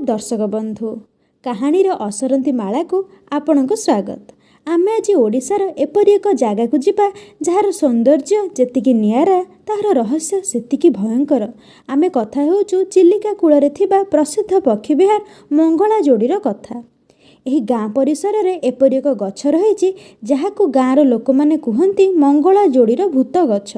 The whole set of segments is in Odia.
ଦର୍ଶକ ବନ୍ଧୁ, କାହାଣୀର ଅସରନ୍ତି ମାଳାକୁ ଆପଣଙ୍କୁ ସ୍ୱାଗତ। ଆମେ ଆଜି ଓଡ଼ିଶାର ଏପରି ଏକ ଜାଗାକୁ ଯିବା, ଯାହାର ସୌନ୍ଦର୍ଯ୍ୟ ଯେତିକି ନିଆରା, ତାହାର ରହସ୍ୟ ସେତିକି ଭୟଙ୍କର। ଆମେ କଥା ହେଉଛୁ ଚିଲିକା କୂଳରେ ଥିବା ପ୍ରସିଦ୍ଧ ପକ୍ଷୀବିହାର ମଙ୍ଗଳାଯୋଡ଼ିର କଥା। ଏହି ଗାଁ ପରିସରରେ ଏପରି ଏକ ଗଛ ରହିଛି, ଯାହାକୁ ଗାଁର ଲୋକମାନେ କୁହନ୍ତି ମଙ୍ଗଳାଯୋଡ଼ିର ଭୂତ ଗଛ।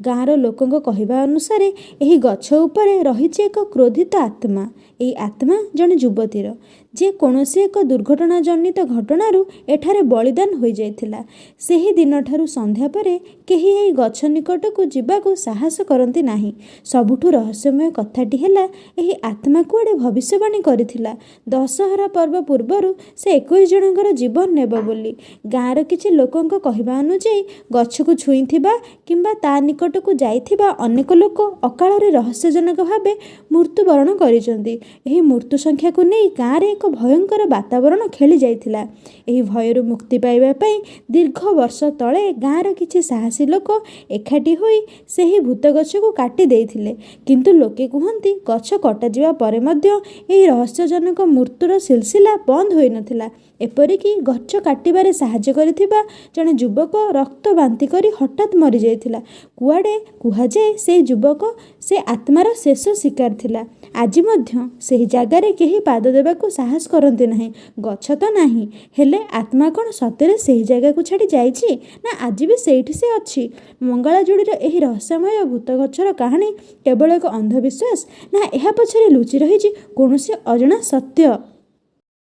ଗାଁର ଲୋକଙ୍କ କହିବା ଅନୁସାରେ, ଏହି ଗଛ ଉପରେ ରହିଛି ଏକ କ୍ରୋଧିତ ଆତ୍ମା। ଏହି ଆତ୍ମା ଜଣେ ଯୁବତୀର, ଯେ କୌଣସି ଏକ ଦୁର୍ଘଟଣାଜନିତ ଘଟଣାରୁ ଏଠାରେ ବଳିଦାନ ହୋଇଯାଇଥିଲା। ସେହି ଦିନଠାରୁ ସନ୍ଧ୍ୟା ପରେ କେହି ଏହି ଗଛ ନିକଟକୁ ଯିବାକୁ ସାହସ କରନ୍ତି ନାହିଁ। ସବୁଠୁ ରହସ୍ୟମୟ କଥାଟି ହେଲା, ଏହି ଆତ୍ମା କୁଆଡ଼େ ଭବିଷ୍ୟବାଣୀ କରିଥିଲା ଦଶହରା ପର୍ବ ପୂର୍ବରୁ ସେ 21 ଜଣଙ୍କର ଜୀବନ ନେବ ବୋଲି। ଗାଁର କିଛି ଲୋକଙ୍କ କହିବା ଅନୁଯାୟୀ, ଗଛକୁ ଛୁଇଁଥିବା କିମ୍ବା ତା ନିକଟକୁ ଯାଇଥିବା ଅନେକ ଲୋକ ଅକାଳରେ ରହସ୍ୟଜନକ ଭାବେ ମୃତ୍ୟୁବରଣ କରିଛନ୍ତି। ଏହି ମୃତ୍ୟୁ ସଂଖ୍ୟାକୁ ନେଇ ଗାଁରେ ଏକ ଭୟଙ୍କର ବାତାବରଣ ଖେଳି ଯାଇଥିଲା। ଏହି ଭୟରୁ ମୁକ୍ତି ପାଇବା ପାଇଁ ଦୀର୍ଘ ବର୍ଷ ତଳେ ଗାଁର କିଛି ସାହସୀ ଲୋକ ଏକାଠି ହୋଇ ସେହି ଭୂତ ଗଛକୁ କାଟି ଦେଇଥିଲେ। କିନ୍ତୁ ଲୋକେ କୁହନ୍ତି, ଗଛ କଟାଯିବା ପରେ ମଧ୍ୟ ଏହି ରହସ୍ୟଜନକ ମୃତ୍ୟୁର ସିଲସିଲା ବନ୍ଦ ହୋଇନଥିଲା। ଏପରିକି ଗଛ କାଟିବାରେ ସାହାଯ୍ୟ କରିଥିବା ଜଣେ ଯୁବକ ରକ୍ତ ବାନ୍ତି କରି ହଠାତ୍ ମରିଯାଇଥିଲା। କୁଆଡ଼େ କୁହାଯାଏ, ସେହି ଯୁବକ ସେ ଆତ୍ମାର ଶେଷ ଶିକାର ଥିଲା। ଆଜି ମଧ୍ୟ ସେହି ଜାଗାରେ କେହି ପାଦ ଦେବାକୁ ସାହସ କରନ୍ତି ନାହିଁ। ଗଛ ତ ନାହିଁ, ହେଲେ ଆତ୍ମା କ'ଣ ସତରେ ସେହି ଜାଗାକୁ ଛାଡ଼ି ଯାଇଛି, ନା ଆଜି ବି ସେଇଠି ସେ ଅଛି? ମଙ୍ଗଳାଯୋଡ଼ିର ଏହି ରହସ୍ୟମୟ ଭୂତ ଗଛର କାହାଣୀ କେବଳ ଏକ ଅନ୍ଧବିଶ୍ୱାସ, ନା ଏହା ପଛରେ ଲୁଚି ରହିଛି କୌଣସି ଅଜଣା ସତ୍ୟ?